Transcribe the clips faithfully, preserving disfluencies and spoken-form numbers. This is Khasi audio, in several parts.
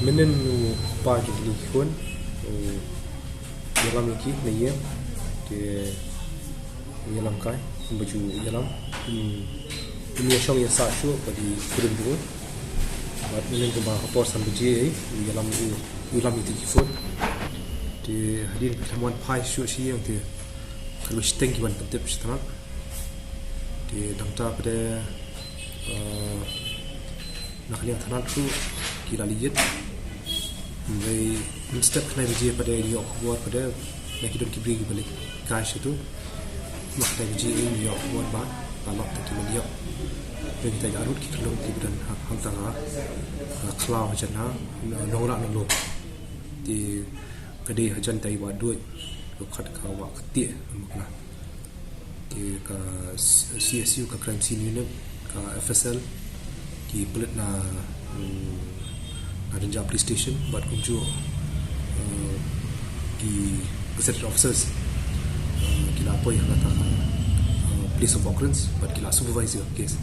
Mynnin u kpa ki khynnah ki khun u ïalam ïa ki na ïing, te u ïalam kai, kumba ju ïalam, um, um ïa shong ïa sah shuh bad i khun bru. Bad mynnin kumba ka por san baje ei, u ïalam u, u ïalam ïa ki khun. Te hadien ki la wan phai shuh sha ïing te ka la shiteng ki wan pyntip sha tnat. Te dang ta pat de, eh, na ka liang tnat ruh ki la leit ïit. Hynrei mynstep khyndai baje pat de ngi ïoh khubor pat de na ki don ki briew kiba leit kai sha tu. Na khyndai baje ngi ïoh khubor ba la lok ta ki mynïap. Hynrei kita ki arngut ki khyllung kiba don ha, hangta ha, ha khlaw hajan ha nongrah na lum. Te ka dei hajan ta i wahduid, ruh kat ka wah ktieh, namar kane. Te ka C-, C S U, ka Crime Scene Unit, ka F S L, ki pulit na, mm, na Rynjah Police Station, bad kumjuh, eh, ki gazetted officers, eh, ki la poi ha kata ka, eh, place of occurrence, bad ki la supervise ïa ka case.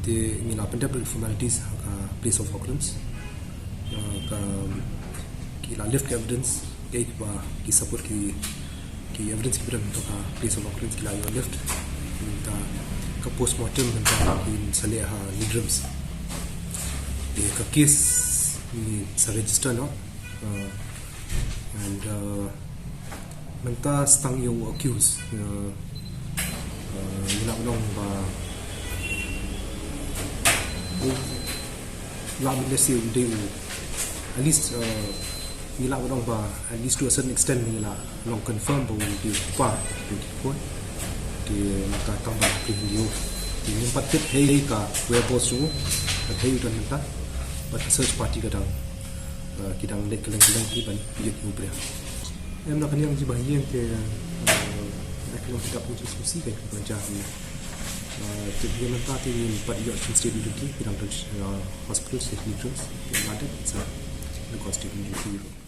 Te ngi la pyndep ïa ki formalities ha ka place of occurrence. Eh, ka, ki la lift ki evidence, ki, kiba, ki support ki, ki evidence kiba don ha ka place of occurrence ki la ïoh lift. Mynta ka postmortem mynta kin sa leh ha NEIGRIHMS. Te ka case ngi sa register noh. Eh, and, eh, mynta sa tang ïa u accused, eh, eh, ngi lah ban ong ba u lah ban leh shuh u dei u, at least, eh, ngi lah ban ong ba at least to a certain extent ngi lah long confirm ba u dei u kpa u dei u khun. Te mynta tang ba apprehend ïa u. Te ngim pat tip hei ka whereabouts jong u, bad hei u don mynta, bad ka search party ka dang, eh, ki dang leit kylleng kylleng ki ban ïoh ïa u briew. Em, na ka liang jong ba ïing te, eh, na ka liang ki dap u jingsusi ka ban jia. Eh, te ïa mynta te ngim pat ïoh shuh statement jong ki, ki dang don, eh, hospital sha NEIGRIHMS, te la dep sa record statement jong ki.